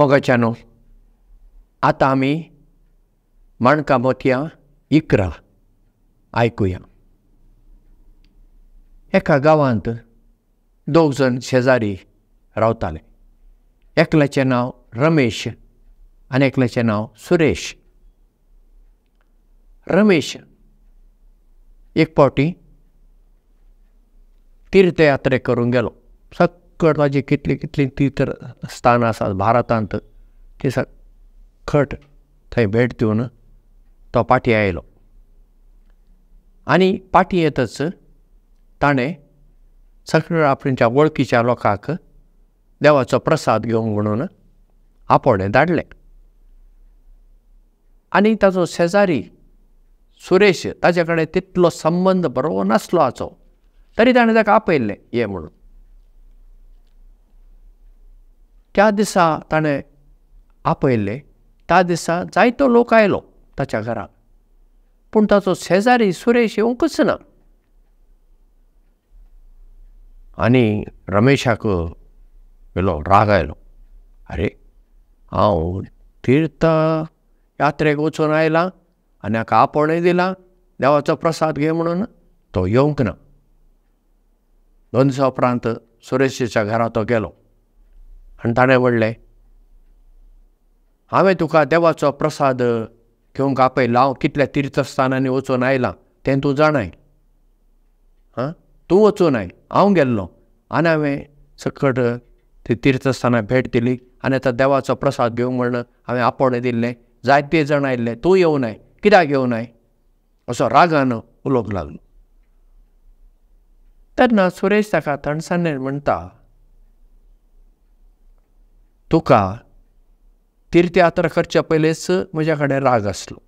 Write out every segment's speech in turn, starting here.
मोगाच्यानो, आतां आमी माणकां मोतयां 11 आयकुया. एका गांवांत दोग जाण शेजारी रावताले. एकल्याचें नांव रमेश आनी एकल्याचें नांव सुरेश. रमेश एक फावटी तीर्थयात्रे करूंक गेलो. सक्कड ताजी कितलीं कितलीं तीर्थस्थानां आसात भारतांत ती सक्कट थंय भेट दिवन तो पाटी आयलो. आनी पाटी येतच ताणें सगळ्या आपल्या वळखीच्या लोकांक देवाचो प्रसाद घेवंक म्हणून आपोवणें धाडलें. आनी ताचो शेजारी सुरेश ताचे कडेन तितलो संबंद बरो नासलो हाचो, तरी ताणें ताका आपयल्लें ये म्हणून. त्या दिसा ताणें आपयल्लें त्या दिसा जायतो लोक आयलो ताच्या घरा, पूण ताचो शेजारी सुरेश येवंकच ना. आनी रमेशाक वेलो राग आयलो. अरे, हांव तीर्थ यात्रेक वचून आयलां आनी हाका आपोवणें दिलां देवाचो प्रसाद घे म्हणून, तो येवंक ना. 2 दिसां उपरांत सुरेशाच्या घरा तो गेलो आनी ताणें म्हणलें, हांवें तुका देवाचो प्रसाद घेवंक आपयला, हांव कितल्या तीर्थस्थानांनी वचून आयलां तें तूं जाणाय, आं तूं वचून I, हांव गेल्लो आनी हांवें सकट ती तीर्थस्थानां भेट दिली आनी आतां देवाचो प्रसाद घेवंक म्हणून हांवें आपोवणें दिल्लें, जायते जाण आयिल्ले, तूं येवनाय, कित्याक येवनाय, असो रागान उलोवंक लागलो. तेन्ना सुरेश ताका थंडसाणेन म्हणटा, तुका तीर्थयात्रा करच्या पयलींच म्हज्या कडेन राग आसलो,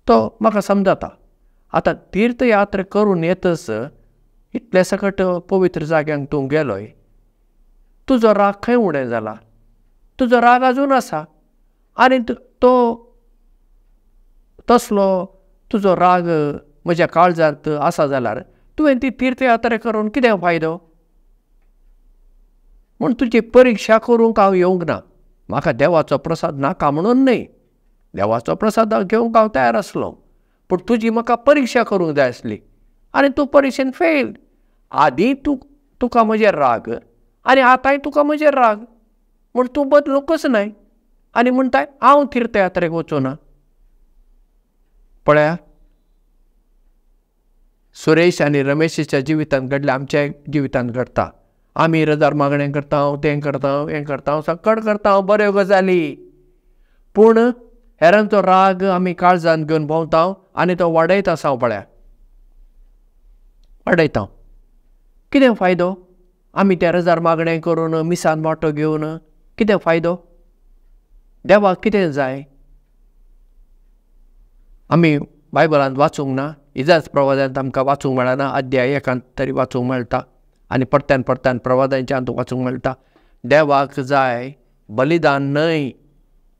तो म्हाका समजता. आतां तीर्थयात्रा करून येतच इतले सकट पवित्र जाग्यांक तूं गेलोय, तुजो राग खंय उणें जाला? तुजो राग आजून आसा आनी तो तसलो तुजो राग म्हज्या काळजांत आसा जाल्यार तुवें ती तीर्थयात्रा करून कितें फायदो? म्हूण तुजी परिक्षा करूंक हांव येवंक ना. म्हाका देवाचो प्रसाद नाका म्हणून न्हय, देवाचो प्रसाद घेवंक हांव तयार आसलो, पूण तुजी म्हाका परिक्षा करूंक जाय आसली आनी तूं परिक्षेन फेल. आदीं तुका म्हजेर राग आनी आतांय तुका म्हजेर राग, म्हूण तूं बदलूंकच नाय आनी म्हणटाय हांव तीर्थयात्रेक वचूं ना. पळया, सुरेश आनी रमेशाच्या जिवितांत घडलें आमच्या जिवितांत घडटा. आमी रजार मागणें करता, तें करता, हें करता, सकट करता, बऱ्यो गजाली, पूण हेरांचो राग आमी काळजांत घेवन भोंवता आनी तो वाडयता आसा. पळया, वाडयता. कितें फायदो? आमी त्या रजार मागणें करून मिसान वांटो घेवन कितें फायदो? देवाक कितें जाय? आमी बायबलांत वाचूंक ना, इजाज प्रवादांत आमकां वाचूंक मेळना, अध्याय एकांत तरी वाचूंक मेळटा आनी परत्यान परत्यान प्रवादांच्यान वाचूंक मेळटा. देवाक जाय बलिदान न्हय,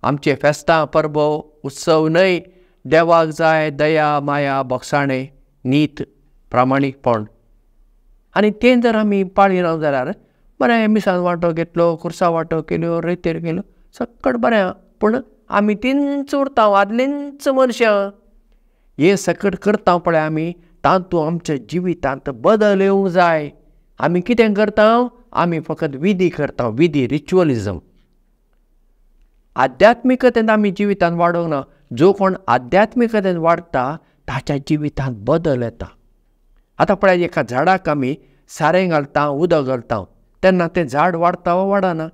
आमचे फेस्तां परबो उत्सव न्हय, देवाक जाय दया माया बोगसाणें नीत प्रामाणीकपण. आनी तें जर आमी पाळिना जाल्यार बरें मिसान वांटो घेतलो, खुर्सा वांटो केल्यो, रेतेर केल्यो, सकट बरें, पूण आमी तींच उरता, आदलींच मनशां. हें सकट करता पळय आमी, तातूंत आमच्या जिवितांत बदल येवंक जाय. आमी कितें करता? आमी फकत विधी करता, विधी, रिच्युअलिजम. आध्यात्मिकतेन आमी जिवितांत वाडोवंक ना. जो कोण आध्यात्मिकतेन वाडटा ताच्या जिवितांत बदल येता. आतां पळय, एका झाडाक आमी सारें घालता, उदक घालता, तेन्ना तें झाड वाडटा वा वाडना,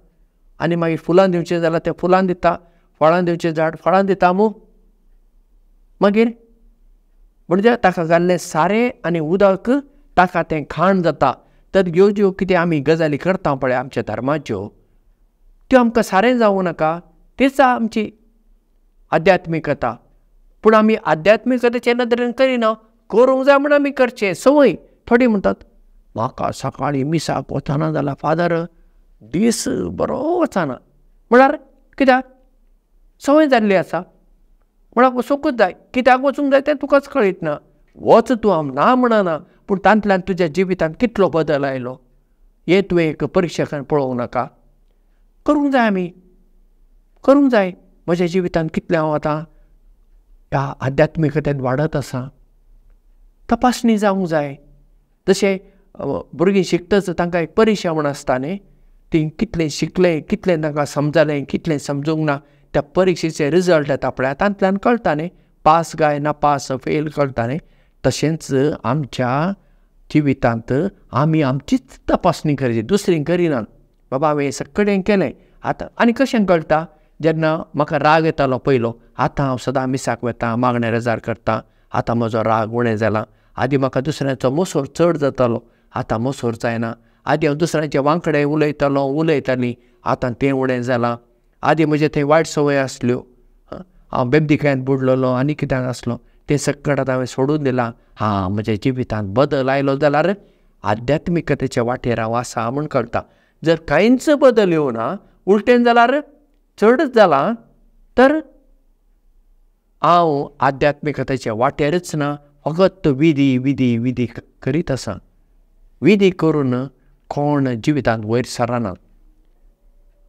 आनी मागीर फुलां दिवचें जाल्यार तें फुलां दिता, फळां दिवचें झाड फळां दिता मू. मागीर म्हणजे ताका घाल्लें सारें आनी उदक ताका तें खाण जाता. तर ह्यो ज्यो कितें आमी गजाली करता पळय आमच्या धर्माच्यो, त्यो आमकां सारें जावं नाका, तीच आमची आध्यात्मिकता. पूण आमी आध्यात्मिकतेचे नदरेन करिना, करूंक जाय म्हूण आमी करचें संवय. थोडीं म्हणटात म्हाका सकाळीं मिसाक वचना जाल्यार फादर दीस बरो वचना, म्हळ्यार कित्याक? संवय जाल्ली आसा, म्हळ्यार वचूंकच जाय. कित्याक वचूंक जाय तें तुकाच कळीत ना. वच तूं, हांव ना म्हणना, पूण तातूंतल्यान तुज्या जिवितांत कितलो बदल आयलो हें तुवें एक परिक्षकान पळोवंक नाका. करूंक जाय, आमी करूंक जाय. म्हज्या जिवितांत कितलें हांव आतां ह्या आध्यात्मिकतेन वाडत आसा, तपासणी जावंक जाय. जशें भुरगीं शिकतच तांकां एक परिक्षा म्हूण आसता न्ही, तीं कितलें शिकलें, कितलें तांकां समजलें, कितलें समजूंक ना, त्या परिक्षेचे रिजल्ट येता पळय, तातूंतल्यान कळटा न्ही, पास काय ना पास, फेल कळटा न्ही. तशेंच आमच्या जिवितांत आमी आमचीच तपासणी करची, दुसरी करिनात. बाबा हांवें सगळें केलें आतां, आनी कशें कळटा, जेन्ना म्हाका राग येतालो पयलो, आतां हांव सदां मिसाक वता, मागणें रेजार करता, आतां म्हजो राग उणें जाला. आदीं म्हाका दुसऱ्यांचो मोसोर चड जातालो, आतां मोसोर जायना. आदीं हांव दुसऱ्यांचे वांकडे उलयतालो, उलयतालीं, आतां तें उणें जालां. आदीं म्हजें थंय वायट संवय आसल्यो, हांव बेबदीकायेंत बुडलेलो आनी कित्याक आसलो, तें सगळें आतां हांवें सोडून दिलां. हां, म्हज्या जिवितांत बदल आयलो जाल्यार आध्यात्मिकतेच्या वाटेर हांव आसा म्हूण कळटा. जर कांयच बदल येवना, उलटेन जाल्यार चडच जालां, तर हांव आध्यात्मिकतेच्या वाटेरच ना, फकत विधी विधी विधी करीत आसा. विधी करून कोण जिवितांत वयर सरना.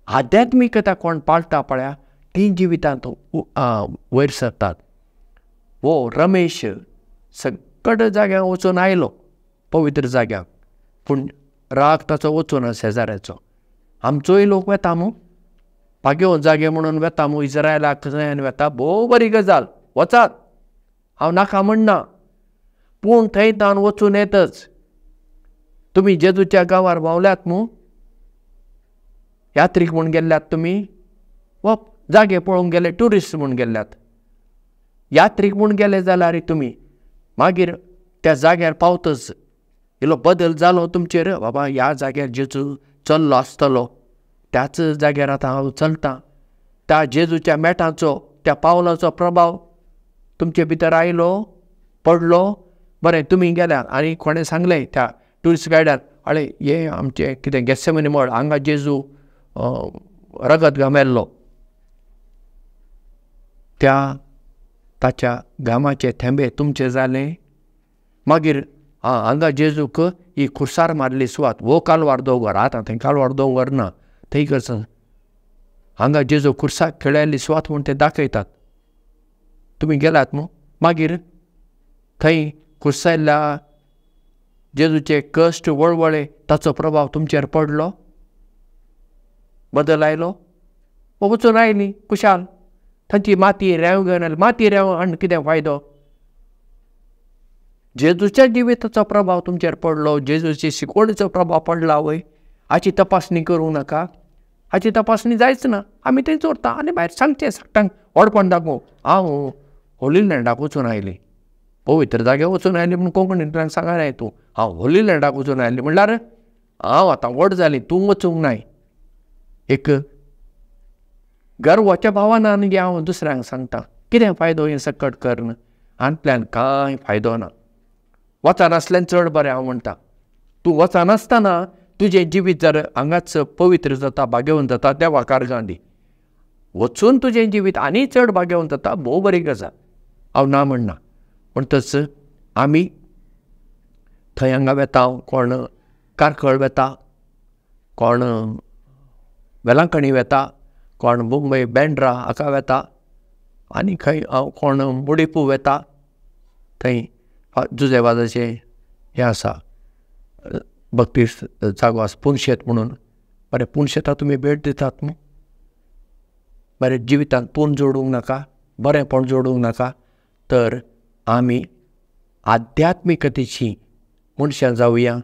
आध्यात्मिकता कोण पाळटा पळया, तीं जिवितांत वयर सरतात. हो रमेश सगळे जाग्यार वचून आयलो, पवित्र जाग्याक, पूण राग ताचो वचूना शेजाऱ्याचो. आमचोय लोक वेता मू, भाग्यो जागे म्हणून वेता मू, इज्रायलाक खंय वेता, भोव बरी गजाल, वचात, हांव नाका म्हणना, पूण थंय तावन वचून येतच तुमी जेजूच्या गांवार भोंवल्यात मू, यात्रीक म्हूण गेल्ल्यात तुमी, वा जागे पळोवंक गेले, ट्युरिस्ट म्हूण गेल्ल्यात. यात्रीक म्हूण गेले जाल्यार तुमी मागीर त्या जाग्यार पावतच इल्लो बदल जालो तुमचेर, बाबा ह्या जाग्यार जेजू चल्लो आसतलो, त्याच जाग्यार आतां हांव चलतां, त्या जेजूच्या मेटांचो, त्या पावलाचो प्रभाव तुमचे भितर आयलो, पडलो. बरें, तुमी गेल्यात आनी कोणें सांगलें त्या ट्युरिस्ट गायडान, अळे हें आमचें कितें गेसेमनी मळ, हांगा जेजू रगत घामेल्लो, त्या ताच्या घामाचे थेंबे तुमचे जाले. मागीर आं, हांगा जेजूक ही खुर्सार मारली सुवात, हो कालवार दोंगर, आतां थंय कालवार दोंगर ना, थंय करता, हांगा जेजू खुर्साक खेळयल्ली सुवात म्हूण ते दाखयतात. तुमी गेलात न्हू, मागीर थंय खुर्सायल्ल्या जेजूचे कश्ट वळवळे, ताचो प्रभाव तुमचेर पडलो, बदल आयलो, वचून आयली खुशाल. तांची माती रेंव घेवन आयली, माती रेंव हाडून कितें फायदो? जेजूच्या जिविताचो प्रभाव तुमचेर पडलो, जेजूचे शिकवणीचो प्रभाव पडला वय, हाची तपासणी करूं नाका? हाची तपासणी जायच ना. आमी थंय चोरता आनी भायर सांगचें सगळ्यांक व्हडपण दाखोवंक, हांव होली लँडाक वचून आयली, पवित्र जाग्यार वचून आयली म्हूण कोंकणींतल्यान सांगनाय तूं, हांव होली लँडाक वचून आयली म्हणल्यार हांव आतां व्हड जाली, तूं वचूंक नाय. एक गर्वाच्या भावनान हांव दुसऱ्यांक सांगता, कितें फायदो हें सकट करून? हातूंतल्यान कांय फायदो ना. वचनासल्यान चड बरें हांव म्हणटा. तूं वचनासतना तुजें जिवीत जर हांगाच पवित्र जाता, भाग्यवंत जाता, देवा कारगां दी. वचून तुजें जिवीत आनी चड भाग्यवंत जाता, भोव बरी गजाल, हांव ना म्हणना. म्हणटच आमी थंय हांगा वेता, कोण कारकळ वेता, कोण वेलांकणी वेता, कोण मुंबय बँड्रा हाका वेता, आनी खंय कोण मुडीपू वेता, थंय जुजेवाजाचें हें आसा, भक्ती जागो आसा पुनशेत म्हणून. बरें, पुनशेता तुमी भेट दितात न्हू, बरें, जिवितांत पून जोडूंक नाका, बरेंपण जोडूंक नाका, तर आमी आध्यात्मिकतेची मनशां जावया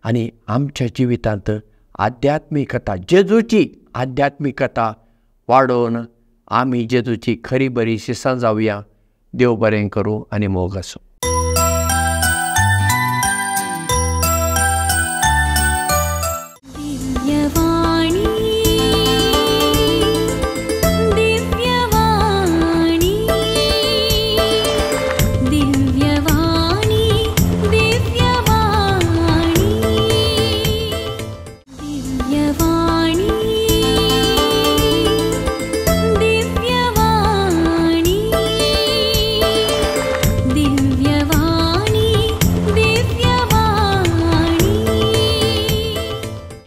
आनी आमच्या जिवितांत आध्यात्मिकता, जेजूची आध्यात्मिकता वाडोवन आमी जेजूची खरी बरी शिसां जावया. देव बरें करूं आनी मोग आसूं.